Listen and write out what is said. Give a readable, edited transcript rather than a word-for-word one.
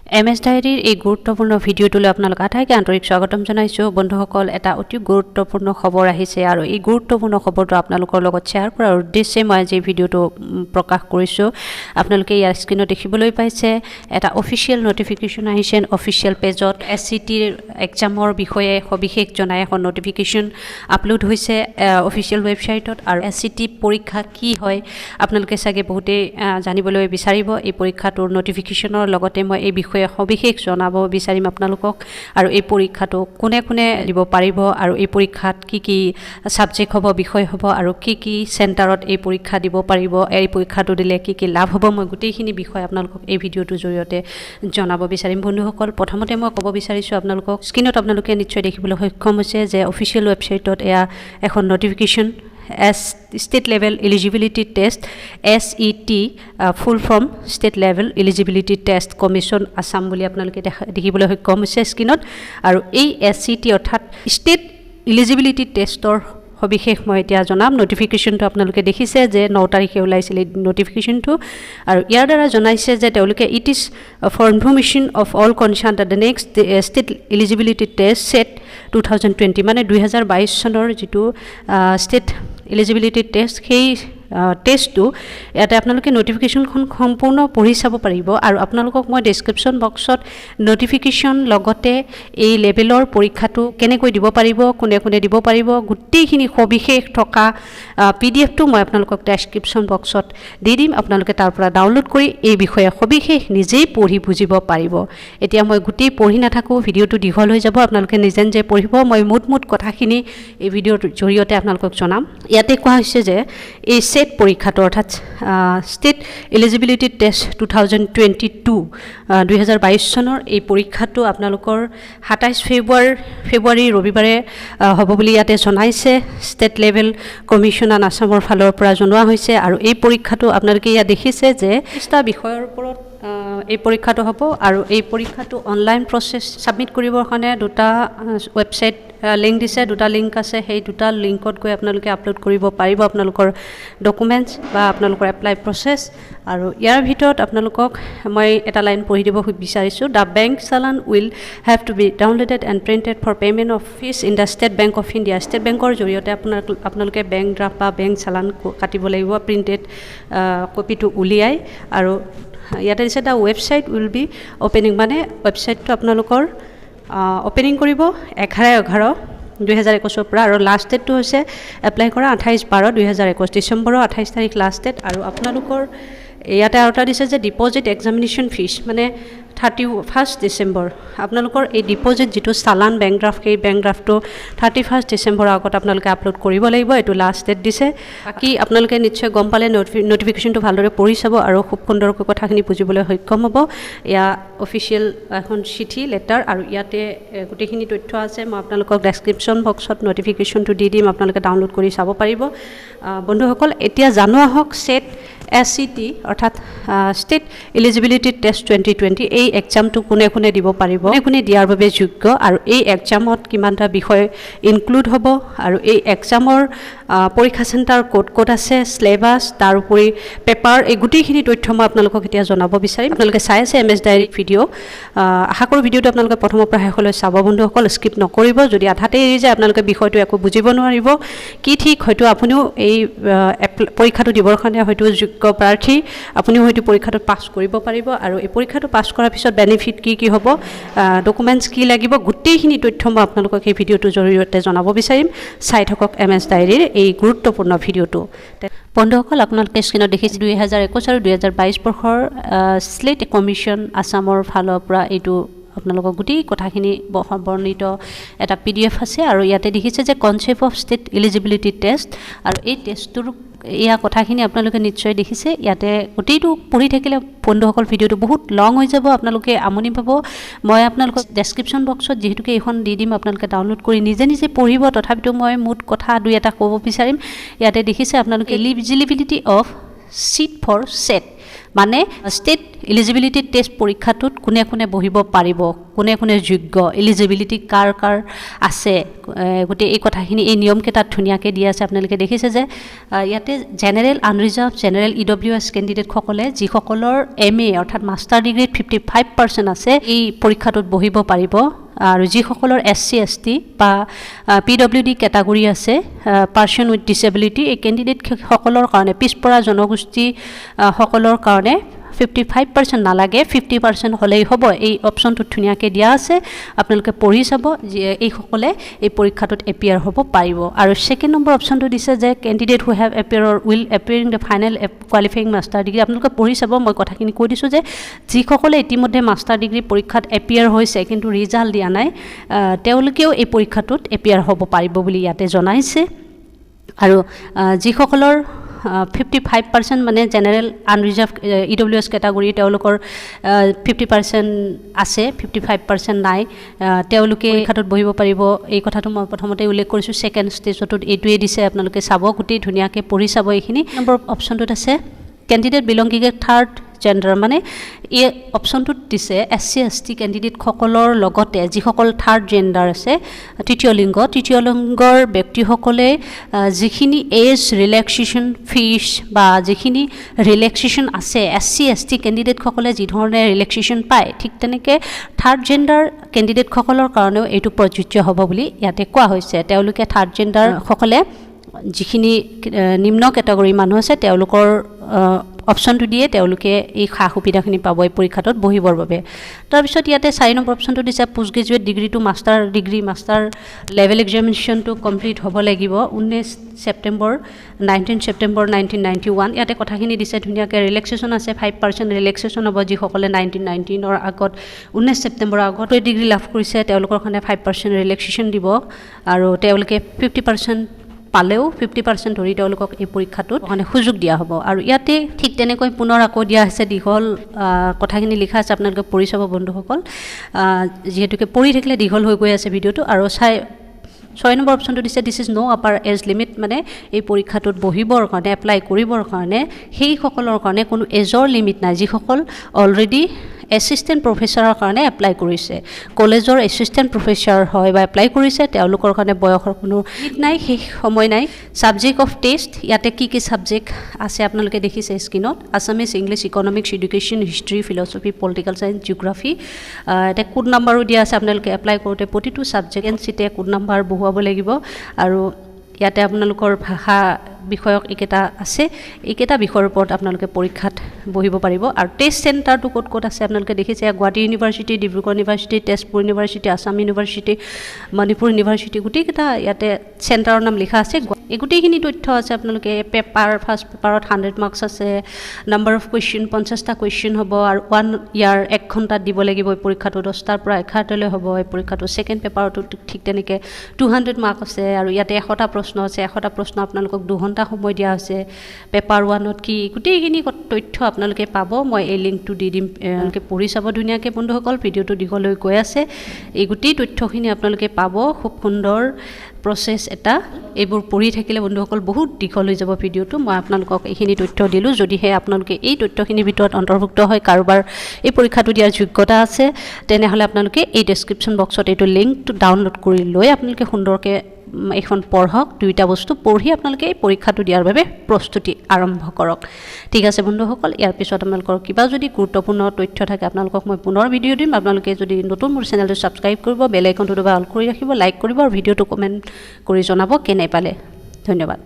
M S ডায়েৰীৰ এই গুৰুত্বপূৰ্ণ ভিডিঅ'টোলৈ আপোনালোক আটাইকে আন্তৰিক স্বাগতম জনাইছোঁ। বন্ধুসকল, এটা অতি গুৰুত্বপূৰ্ণ খবৰ আহিছে আৰু এই গুৰুত্বপূৰ্ণ খবৰটো আপোনালোকৰ লগত শ্বেয়াৰ কৰাৰ উদ্দেশ্যে মই আজি এই ভিডিঅ'টো প্ৰকাশ কৰিছোঁ। আপোনালোকে ইয়াৰ স্ক্ৰীণত দেখিবলৈ পাইছে, এটা অফিচিয়েল নটিফিকেশ্যন আহিছে। অফিচিয়েল পেজত এছ ই টিৰ এক্সামৰ বিষয়ে সবিশেষ জনাই এখন নটিফিকেশ্যন আপলোড হৈছে অফিচিয়েল ৱেবছাইটত। আৰু এছ ই টি পৰীক্ষা কি হয়, আপোনালোকে চাগে বহুতেই জানিবলৈ বিচাৰিব। এই পৰীক্ষাটোৰ নটিফিকেশ্যনৰ লগতে মই এই বিষয়ে সবিশেষ জনাব বিচাৰিম আপোনালোকক। আৰু এই পৰীক্ষাটো কোনে কোনে দিব পাৰিব আৰু এই পৰীক্ষাত কি কি ছাবজেক্ট হ'ব, বিষয় হ'ব আৰু কি কি চেণ্টাৰত এই পৰীক্ষা দিব পাৰিব, এই পৰীক্ষাটো দিলে কি কি লাভ হ'ব, মই গোটেইখিনি বিষয় আপোনালোকক এই ভিডিঅ'টোৰ জৰিয়তে জনাব বিচাৰিম। বন্ধুসকল, প্ৰথমতে মই ক'ব বিচাৰিছোঁ আপোনালোকক, স্ক্ৰীণত আপোনালোকে নিশ্চয় দেখিবলৈ সক্ষম হৈছে যে অফিচিয়েল ৱেবছাইটত এয়া এখন notification, State Level Eligibility Test, SET, full form State Level Eligibility Test Commission, Assam বুলি আপোনালোকে দেখিবলৈ সক্ষম হৈছে স্ক্ৰীণত। আৰু এই এছ ই টি অৰ্থাৎ ষ্টেট ইলিজিবিলিটি টেষ্টৰ সবিশেষ মই এতিয়া জনাম। নটিফিকেশ্যনটো আপোনালোকে দেখিছে যে 9 তাৰিখে ওলাইছিল এই নটিফিকেশ্যনটো। আৰু ইয়াৰ দ্বাৰা জনাইছে যে তেওঁলোকে, "It is for information of all concerned, the next State Eligibility Test, SET 2020", মানে 2022 চনৰ যিটো ষ্টেট ইলিজিবিলিটি টেষ্ট, সেই টেষ্টটো ইয়াতে আপোনালোকে নটিফিকেশ্যনখন সম্পূৰ্ণ পঢ়ি চাব পাৰিব। আৰু আপোনালোকক মই ডেছক্ৰিপশ্যন বক্সত নটিফিকেশ্যন লগতে এই লেভেলৰ পৰীক্ষাটো কেনেকৈ দিব পাৰিব, কোনে কোনে দিব পাৰিব, গোটেইখিনি সবিশেষ থকা পিডিএফটো মই আপোনালোকক ডেছক্ৰিপশ্যন বক্সত দি দিম। আপোনালোকে তাৰ পৰা ডাউনলোড কৰি এই বিষয়ে সবিশেষ নিজেই পঢ়ি বুজিব পাৰিব। এতিয়া মই গোটেই পঢ়ি নাথাকোঁ, ভিডিঅ'টো দীঘল হৈ যাব। আপোনালোকে নিজে নিজে পঢ়িব। মই মুঠ মুঠ কথাখিনি এই ভিডিঅ'টোৰ জৰিয়তে আপোনালোকক জনাম। ইয়াতে কোৱা হৈছে যে এই ছেট পৰীক্ষাটো অৰ্থাৎ State Eligibility Test 2022, 2022 চনৰ এই পৰীক্ষাটো আপোনালোকৰ 27 ফেব্ৰুৱাৰী ৰবিবাৰে হ'ব বুলি ইয়াতে জনাইছে। ষ্টেট লেভেল কমিশ্যন অন আছামৰ ফালৰ পৰা জনোৱা হৈছে। আৰু এই পৰীক্ষাটো আপোনালোকে ইয়াত দেখিছে যে 30টা বিষয়ৰ ওপৰত এই পৰীক্ষাটো হ'ব। আৰু এই পৰীক্ষাটো অনলাইন প্ৰচেছ ছাবমিট কৰিবৰ কাৰণে দুটা ৱেবছাইট লিংক দিছে, দুটা লিংক আছে। সেই দুটা লিংকত গৈ আপোনালোকে আপলোড কৰিব পাৰিব আপোনালোকৰ ডকুমেণ্টছ বা আপোনালোকৰ এপ্লাই প্ৰচেছ। আৰু ইয়াৰ ভিতৰত আপোনালোকক মই এটা লাইন পঢ়ি দিব বিচাৰিছোঁ। "The bank challan will have to be downloaded and printed for payment of fees in the State Bank of India." State বেংকৰ জৰিয়তে আপোনালোকে বেংক ড্ৰাফ্ট বা বেংক চালান কাটিব লাগিব প্ৰিণ্টেড কপিটো উলিয়াই। আৰু ইয়াতে দিছে, "The website will be opening", মানে ৱেবছাইটটো আপোনালোকৰ অ'পেনিং কৰিব 11/11/2021ৰ পৰা। আৰু লাষ্ট ডেটটো হৈছে এপ্লাই কৰা 28/12/2021, ডিচেম্বৰৰ 28 তাৰিখ লাষ্ট ডেট। আৰু আপোনালোকৰ ইয়াতে আৰু এটা দিছে যে ডিপ'জিট এক্সামিনেশ্যন ফিজ, মানে 31 ডিচেম্বৰ। আপোনালোকৰ এই ডিপ'জিট যিটো চালান, বেংক ড্ৰাফ্ট, সেই বেংক ড্ৰাফ্টটো 31 ডিচেম্বৰৰ আগত আপোনালোকে আপলোড কৰিব লাগিব। এইটো লাষ্ট ডেট দিছে। বাকী আপোনালোকে নিশ্চয় গম পালে। নটিফিকেশ্যনটো ভালদৰে পঢ়ি চাব আৰু খুব সুন্দৰকৈ কথাখিনি বুজিবলৈ সক্ষম হ'ব। এয়া অফিচিয়েল এখন চিঠি, লেটাৰ আৰু ইয়াতে গোটেইখিনি তথ্য আছে। মই আপোনালোকক ডেছক্ৰিপশ্যন বক্সত নটিফিকেশ্যনটো দি দিম, আপোনালোকে ডাউনলোড কৰি চাব পাৰিব। বন্ধুসকল, এতিয়া জানো আহক ছেট, এছ ই টি অৰ্থাৎ ষ্টেট ইলিজিবিলিটি টেষ্ট 2020, এই এক্সামটো কোনে কোনে দিব পাৰিব, কোনে কোনে দিয়াৰ বাবে যোগ্য আৰু এই এক্সামত কিমানটা বিষয় ইনক্লুড হ'ব আৰু এই এক্সামৰ পৰীক্ষা চেণ্টাৰ ক'ত ক'ত আছে, চিলেবাছ, তাৰোপৰি পেপাৰ, এই গোটেইখিনি তথ্য মই আপোনালোকক এতিয়া জনাব বিচাৰিম। আপোনালোকে চাই আছে এম এছ ডায়েৰী ভিডিঅ'। আশা কৰোঁ ভিডিঅ'টো আপোনালোকে প্ৰথমৰ পৰা শেষলৈ চাব বন্ধুসকল, স্কিপ নকৰিব। যদি আধাতে এৰি যায়, আপোনালোকে বিষয়টো একো বুজিব নোৱাৰিব। কি ঠিক হয়তো আপুনিও এই পৰীক্ষাটো দিবৰ কাৰণে হয়তো যোগ্য প্ৰাৰ্থী, আপুনিও হয়তো পৰীক্ষাটোত পাছ কৰিব পাৰিব। আৰু এই পৰীক্ষাটো পাছ কৰাৰ পিছত বেনিফিট কি কি হ'ব, ডকুমেণ্টছ কি লাগিব, গোটেইখিনি তথ্য মই আপোনালোকক এই ভিডিঅ'টোৰ জৰিয়তে জনাব বিচাৰিম। চাই থাকক এম এছ ডায়েৰীৰ এই গুৰুত্বপূৰ্ণ ভিডিঅ'টো। বন্ধুসকল, আপোনালোকে স্ক্ৰীণত দেখিছে 2021 আৰু 2022 বৰ্ষৰ ষ্টেট কমিশ্যন আছামৰ ফালৰ পৰা এইটো আপোনালোকৰ গোটেই কথাখিনি বৰ্ণিত এটা পিডিএফ আছে। আৰু ইয়াতে দেখিছে যে concept of State Eligibility Test আৰু এই টেষ্টটোৰ এয়া কথাখিনি আপোনালোকে নিশ্চয় দেখিছে। ইয়াতে গোটেইটো পঢ়ি থাকিলে বন্ধুসকল, ভিডিঅ'টো বহুত লং হৈ যাব, আপোনালোকে আমনি পাব। মই আপোনালোকক ডেছক্ৰিপশ্যন বক্সত যিহেতুকে এইখন দি দিম, আপোনালোকে ডাউনলোড কৰি নিজে নিজে পঢ়িব। তথাপিতো মই মুঠ কথা দুই এটা ক'ব বিচাৰিম। ইয়াতে দেখিছে আপোনালোকে eligibility of seat for SET, মানে ষ্টেট ইলিজিবিলিটি টেষ্ট পৰীক্ষাটোত কোনে কোনে বহিব পাৰিব, কোনে কোনে যোগ্য, ইলিজিবিলিটি কাৰ কাৰ আছে, গোটেই এই কথাখিনি এই নিয়মকেইটাত ধুনীয়াকৈ দিয়া আছে। আপোনালোকে দেখিছে যে ইয়াতে জেনেৰেল, আনৰিজাৰ্ভ, জেনেৰেল, ইডব্লিউএছ কেণ্ডিডেটসকলে, যিসকলৰ এমএ অৰ্থাৎ মাষ্টাৰ ডিগ্ৰীত 55% আছে, এই পৰীক্ষাটোত বহিব পাৰিব। আৰু যিসকলৰ এছচি, এছটি বা পিডব্লিউডি কেটাগৰী আছে, পাৰ্চন উইথ ডিচেবিলিটি, এই কেণ্ডিডেটসকলৰ কাৰণে, পিছপৰা জনগোষ্ঠীসকলৰ কাৰণে 55% নালাগে, 50% হ'লেই হ'ব। এই অপশ্যনটোত ধুনীয়াকৈ দিয়া আছে, আপোনালোকে পঢ়ি চাব যে এইসকলে এই পৰীক্ষাটোত এপিয়াৰ হ'ব পাৰিব। আৰু ছেকেণ্ড নম্বৰ অপশ্যনটো দিছে যে candidate who have appear will appearing the final qualifying master degree। আপোনালোকে পঢ়ি চাব, মই কথাখিনি কৈ দিছোঁ যে যিসকলে ইতিমধ্যে মাষ্টাৰ ডিগ্ৰী পৰীক্ষাত এপিয়াৰ হৈছে কিন্তু ৰিজাল্ট দিয়া নাই, তেওঁলোকেও এই পৰীক্ষাটোত এপিয়াৰ হ'ব পাৰিব বুলি ইয়াতে জনাইছে। আৰু যিসকলৰ 55%, মানে জেনেৰেল, আনৰিজাৰ্ভ, ইডব্লিউএছ কেটাগৰী, তেওঁলোকৰ 50% আছে, 55% নাই, তেওঁলোকে পৰীক্ষাটোত বহিব পাৰিব। এই কথাটো মই প্ৰথমতে উল্লেখ কৰিছোঁ। ছেকেণ্ড ষ্টেজটোত এইটোৱে দিছে, আপোনালোকে চাব, গোটেই ধুনীয়াকৈ পঢ়ি চাব এইখিনি। নম্বৰ অপশ্যনটোত আছে candidate belonging a third gender, মানে এই অপশ্যনটোত দিছে এছচি, এছটি কেণ্ডিডেটসকলৰ লগতে যিসকল থাৰ্ড জেণ্ডাৰ আছে, তৃতীয় লিংগ, তৃতীয় লিংগৰ ব্যক্তিসকলে যিখিনি এজ ৰিলেক্সেশ্যন ফিজ বা যিখিনি ৰিলেক্সেশ্যন আছে, এছচি, এছটি কেণ্ডিডেটসকলে যিধৰণে ৰিলেক্সেশ্যন পায়, ঠিক তেনেকৈ থাৰ্ড জেণ্ডাৰ কেণ্ডিডেটসকলৰ কাৰণেও এইটো প্ৰযোজ্য হ'ব বুলি ইয়াতে কোৱা হৈছে। তেওঁলোকে থাৰ্ড জেণ্ডাৰসকলে যিখিনি নিম্ন কেটেগৰী মানুহ আছে, তেওঁলোকৰ অপশ্যনটো দিয়ে তেওঁলোকে এই সা সুবিধাখিনি পাব এই পৰীক্ষাটোত বহিবৰ বাবে। তাৰপিছত ইয়াতে 4 নম্বৰ অপশ্যনটো দিছে post graduate degree to master degree, master level এক্সামিনেশ্যনটো complete হ'ব লাগিব 19 ছেপ্টেম্বৰ, 19 September 1991। ইয়াতে কথাখিনি দিছে ধুনীয়াকৈ। ৰিলেক্সেশ্যন আছে, 5% ৰিলেক্সেশ্যন হ'ব। যিসকলে 1919ৰ আগত, 19 ছেপ্টেম্বৰৰ আগত ডিগ্ৰী লাভ কৰিছে, তেওঁলোকৰ কাৰণে 5% ৰিলেক্সেশ্যন দিব আৰু তেওঁলোকে 50% পালেও 50% ধৰি তেওঁলোকক এই পৰীক্ষাটোত মানে সুযোগ দিয়া হ'ব। আৰু ইয়াতে ঠিক তেনেকৈ পুনৰ আকৌ দিয়া হৈছে, দীঘল কথাখিনি লিখা আছে, আপোনালোকে পঢ়ি চাব বন্ধুসকল, যিহেতুকে পঢ়ি থাকিলে দীঘল হৈ গৈ আছে ভিডিঅ'টো। আৰু 6 নম্বৰ অপশ্যনটো দিছে this is no upper age limit, মানে এই পৰীক্ষাটোত বহিবৰ কাৰণে, এপ্লাই কৰিবৰ কাৰণে সেইসকলৰ কাৰণে কোনো এজৰ লিমিট নাই যিসকল অলৰেডি এছিষ্টেণ্ট প্ৰফেচাৰৰ কাৰণে এপ্লাই কৰিছে, কলেজৰ এছিষ্টেণ্ট প্ৰফেচাৰ হয় বা এপ্লাই কৰিছে, তেওঁলোকৰ কাৰণে বয়সৰ কোনো লিমিট নাই, শেষ সময় নাই। ছাবজেক্ট অফ টেষ্ট, ইয়াতে কি কি ছাবজেক্ট আছে আপোনালোকে দেখিছে স্ক্ৰীণত: Assamese, English, economics, education, history, philosophy, political science, geography। এতিয়া কোড নাম্বাৰো দিয়া আছে। আপোনালোকে এপ্লাই কৰোঁতে প্ৰতিটো ছাবজেক্ট এন চিতে কোড নাম্বাৰ বহুৱাব লাগিব। আৰু ইয়াতে আপোনালোকৰ ভাষা বিষয়ক এইকেইটা আছে, এইকেইটা বিষয়ৰ ওপৰত আপোনালোকে পৰীক্ষাত বহিব পাৰিব। আৰু টেষ্ট চেণ্টাৰটো ক'ত ক'ত আছে আপোনালোকে দেখিছে: Guwahati university, Dibrugarh university, Tezpur university, Assam university, Manipur university, গোটেইকেইটা ইয়াতে চেণ্টাৰৰ নাম লিখা আছে। এই গোটেইখিনি তথ্য আছে। আপোনালোকে পেপাৰ, ফাৰ্ষ্ট পেপাৰত 100 মাৰ্কছ আছে, নাম্বাৰ অফ কুৱেশ্যন 50টা কুৱেশ্যন হ'ব আৰু 1 আৱাৰ, এক ঘণ্টাত দিব লাগিব এই পৰীক্ষাটো। 10টাৰ পৰা 11টালৈ হ'ব এই পৰীক্ষাটো। ছেকেণ্ড পেপাৰতো ঠিক তেনেকৈ 200 মাৰ্ক আছে আৰু ইয়াতে 100টা প্ৰশ্ন আছে। 100টা প্ৰশ্ন আপোনালোকক 2 ঘণ্টা সময় দিয়া হৈছে। পেপাৰ ওৱানত কি, গোটেইখিনি তথ্য আপোনালোকে পাব। মই এই লিংকটো দি দিম, আপোনালোকে পঢ়ি চাব ধুনীয়াকৈ। বন্ধুসকল, ভিডিঅ'টো দীঘল হৈ গৈ আছে। এই গোটেই তথ্যখিনি আপোনালোকে পাব। খুব সুন্দৰ প্ৰচেছ এটা। এইবোৰ পঢ়ি থাকিলে বন্ধুসকল বহুত দীঘল হৈ যাব ভিডিঅ'টো। মই আপোনালোকক এইখিনি তথ্য দিলোঁ। যদিহে আপোনালোকে এই তথ্যখিনিৰ ভিতৰত অন্তৰ্ভুক্ত হয়, কাৰোবাৰ এই পৰীক্ষাটো দিয়াৰ যোগ্যতা আছে, তেনেহ'লে আপোনালোকে এই ডেছক্ৰিপশ্যন বক্সত এইটো লিংকটো ডাউনলোড কৰি লৈ আপোনালোকে সুন্দৰকৈ এইখন পঢ়ক। দুয়োটা বস্তু পঢ়ি আপোনালোকে এই পৰীক্ষাটো দিয়াৰ বাবে প্ৰস্তুতি আৰম্ভ কৰক। ঠিক আছে বন্ধুসকল, ইয়াৰ পিছত আপোনালোকৰ কিবা যদি গুৰুত্বপূৰ্ণ তথ্য থাকে, আপোনালোকক মই পুনৰ ভিডিঅ' দিম। আপোনালোকে যদি নতুন, মোৰ চেনেলটো ছাবস্ক্ৰাইব কৰিব, বেল আইকনটো দবাই অল কৰি ৰাখিব, লাইক কৰিব আৰু ভিডিঅ'টো কমেণ্ট কৰি জনাব কেনে পালে। ধন্যবাদ।